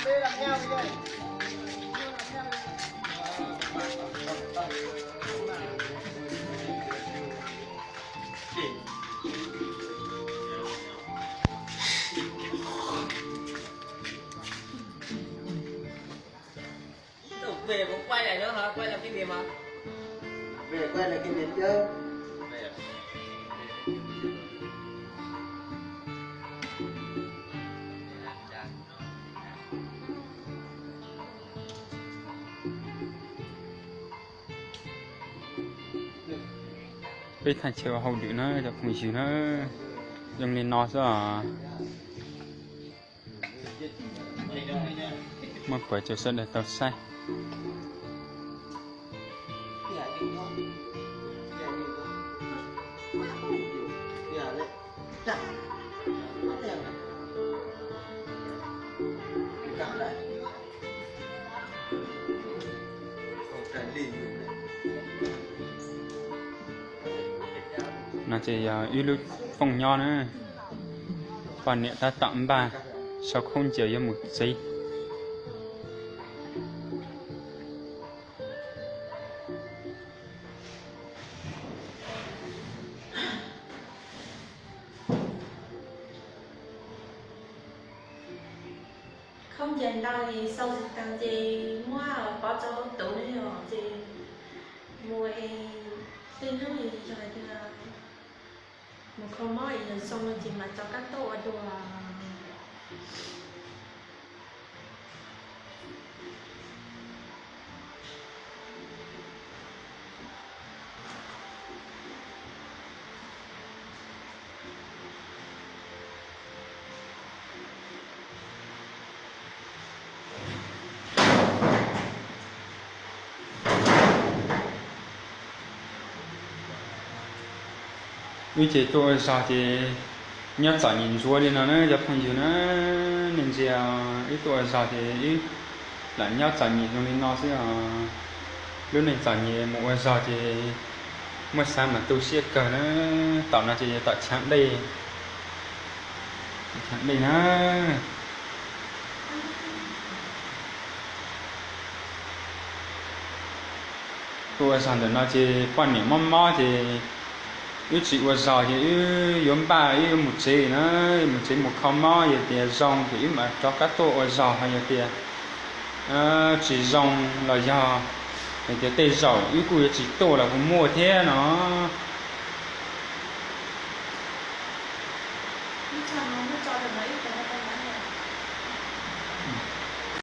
Tus pem kuv quay lại nữa hả? Quay lại cái gì hả? Về quay lại cái niềm nhớ. Peb thaj chaw ua hauj lwm na cov phooj ywg na, zoo li no xwb os. Muab pov rau sawv daws tau saib. No ces yog wb lub fooj nyob na, poj niam tab tom npaj sau khaub ncaws yuav mus tsev. Khaub ncaws ntau es xau tsis tag ces muab pov rau hauv tus ne yom, ces mus es tej hnub es yog hais tias mus kho mob es yog zoo no ces mam rov qab tuaj ua dua. Wb ces tuaj ua zog ces nyob txom nyem ntsuav li no na cov phooj ywg na, nej ntsia, wb tuaj ua zog ces wb lam nyob txom nyem zoo li no xwb os. Lub neej txom nyem mus ua zog ces muaj xav mas tu siab kawg na. Tom no ces yog tom chav dej, chav dej na. Tuaj ua zog ntawm no ces poj niam mob mob ces wb tsis ua zog ces wb yuav npaj wb yuav mus tsev na, mus tsev mus kho mob, yog tias zoo ces wb mam rov qab tuaj ua zog, ho yog tias tsis zoo los yog hais tias tej zaum wb kuj yuav tsis tuaj los kuj muaj thiab no.